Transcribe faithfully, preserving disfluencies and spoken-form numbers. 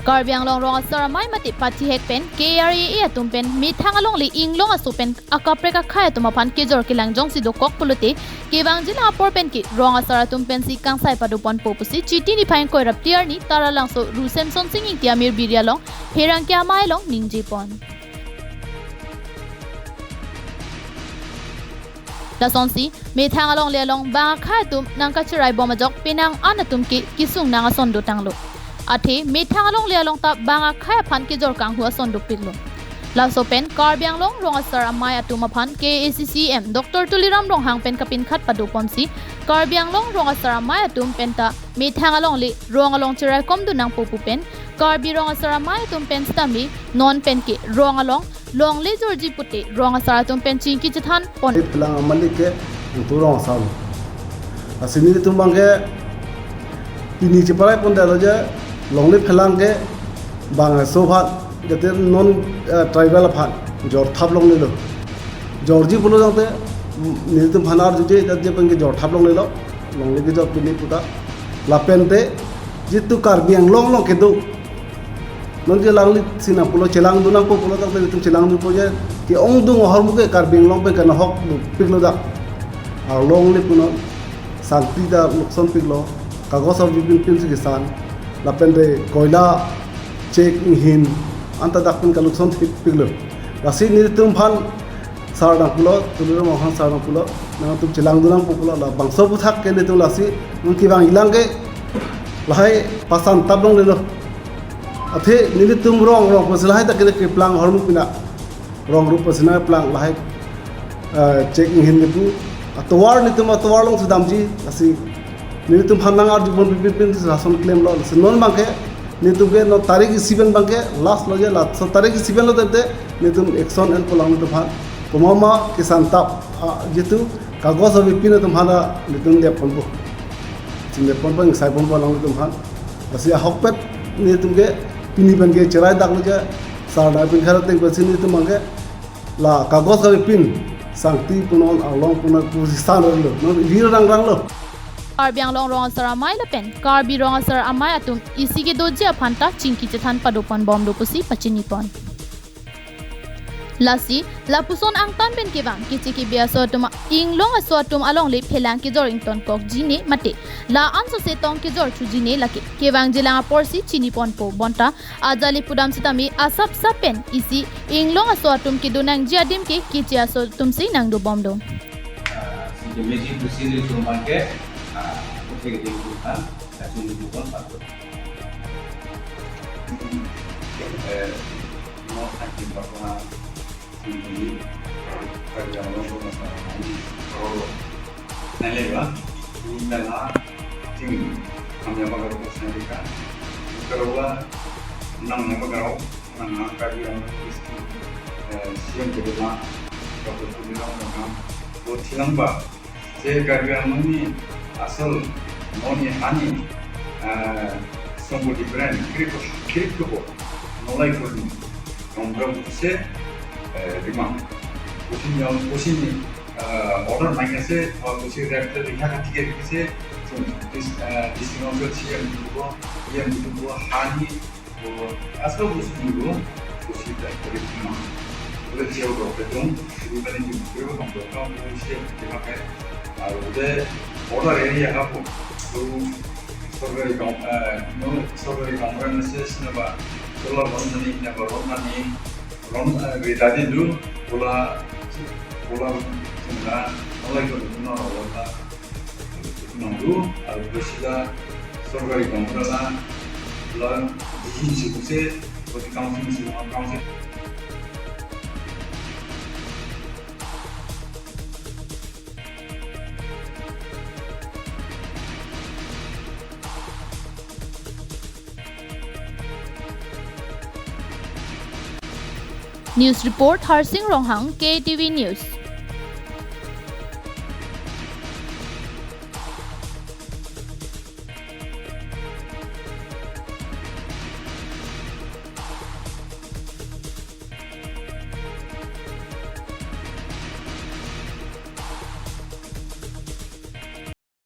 Karbi Anglong Rong Asar Amei mate pathihek pen K R A A atum pen methang alongle inglong aso pen akaprek akhei atum aphan kejor kelang jongsi dokok pulote kevangji lang apor pen ke rong asar atum pensi kangsai padoponpo pusi Chiti niphai ingkoi ra phli arni Taralangso Ru Semsonsing Ingti Amir Biri along pherangke amei along ningjepon. Lasonsi methang alongle along bang akhei atum nangkacherai bom ajok penang an atum ke kesung nang ason dotanglo. Athe methang alongle along ta bang akhei aphan kejor kanghu ason dopiklo. Laso pen Karbi Anglong Rong Asar Amei atum aphan K A A C C E M Doctor Tuliram Ronghang pen kapinkhat padoponsi Karbi Anglong Rong Asar Amei atum penta methang alongle rong along cheraikom dun nangpo pu pen Karbi Rong Asar Amei atum pen sitame non pen ke rong along longle jorji pute rong asar atum pen chingki chethanpon. Phelang amalik ke itu rong asar. Lasi nelitum abang ke pini cheparai pondetlo je longle phelang ke bang aso aphan, jate non, eh, tribal aphan jorthap longlelo. Jorji pulo tangte, mm, nelitum aphan arjuje, jate abang ke jorthap longlelo. Longle kejor pini puta. Lapen te jitu Karbi Anglong along kedo, non je langli si nangpulo, chelang dun nangpo pulo tangte nelitum chelang dunpo je, ke-ongdung ahormu ke Karbi Anglong pen kanahok dopiklo dak. Arlong le punon, sangti ta luksonpiklo, kagos abipin pinsi kesan, lapen te koila, chek, inghin, anta dak pen kalukson thipiklo. Lasi nelitum aphan sar nangpulo, Tuliram Ronghang sar nangpulo, nangtum chelang dun nangpo pulo, labangso aphuthak ke nelitum lasi, nang kevang ilang ke, lahai pasantap longlelo. Athe nelitum rong rong pusi lahai ta kele keplang ahormu pina. Rong rup pusi nangplang lahai, eh, chek inghin kepu. Atovar nelitum atovar along si damji, lasi nelitum aphan nang arjupon pipin pin si lason klemlo. Lasi non abang ke nelitum ke non tarik isi pen abang ke last lo je, laso tarik isi pen lo tangte nelitum action enpo lang nelitum aphan. Komat ma kesantap, ah, jitu kagos abipin atum aphan ta nelitum depponpo. Chindeponpo, ingsaiponpo lang nelitum aphan. Lasi ahokpet nelitum ke pini pen ke cherai daklo je, sar nangpinkhat ateng pensi nelitum abang ke la kagos abipin, sangti punon, arlong punon pusi san ranglo, non vir rang ranglo. Karbi Anglong Rong Asar Amei lapen Karbi Rong Asar Amei atum isi kedoji aphan ta chingki chethan padoponbomlo pusi pachinipon. Lasi lapuson angtan pen kevang keche kebe aso atum a-, inglong aso atum alongle phelang kejor ingtonkokji ne mate la-an sose tong kejor thuji ne lake kevangji lang aporsi chiniponpo bonta ajali pudam sitame asapsap pen isi inglong aso atum kedo nangji adim ke keche aso atumsi nangdobomlo. Ah, si kemeji pusi nelitum abang ke, ah, oke, di bukan, kacung di bukan, patut. Eh, no, sakit apa, ini, kerja lo, masalah ini, kalau, nale ba, ini adalah, sing, kami apa kalau saya kan, kalau nang apa kalau, nang angkat yang, eh, siang kedua, kalau tu bilang, nang, buat silang ba, je Karbi Anglong ni asal non ni hani, eh, sombodi brand, kiri ko, kiri ko, nolai ko ni, nongkrong se, eh, dimang. Kusin yang, kusin ni, eh, order nangya se, eh, kusin rep se, lihat hati kiri se, so, dis, eh, distinction siang kedua, yang kedua, hani, O, asal bus dulu, bus kita dari rumah. Udah jauh berapa dong, jadi mana jam berapa dong, berapa bus yang dipakai. Lalu udah order area apa? Lalu সরকারি কাম, আহ, মানে সরকারি কাম করেন সে সিনেমা, তোলা রন জানি, সিনেমা রন জানি, রন, আহ, রেডা দিলু, ওলা, ওলা, সিনেমা, ওলা ইকো, ওলা, ওলা, nangdu, aro besida sorkari kaam la, la, dihin si buse, bose council si, council. News report, Harsing Ronghang, K T V News.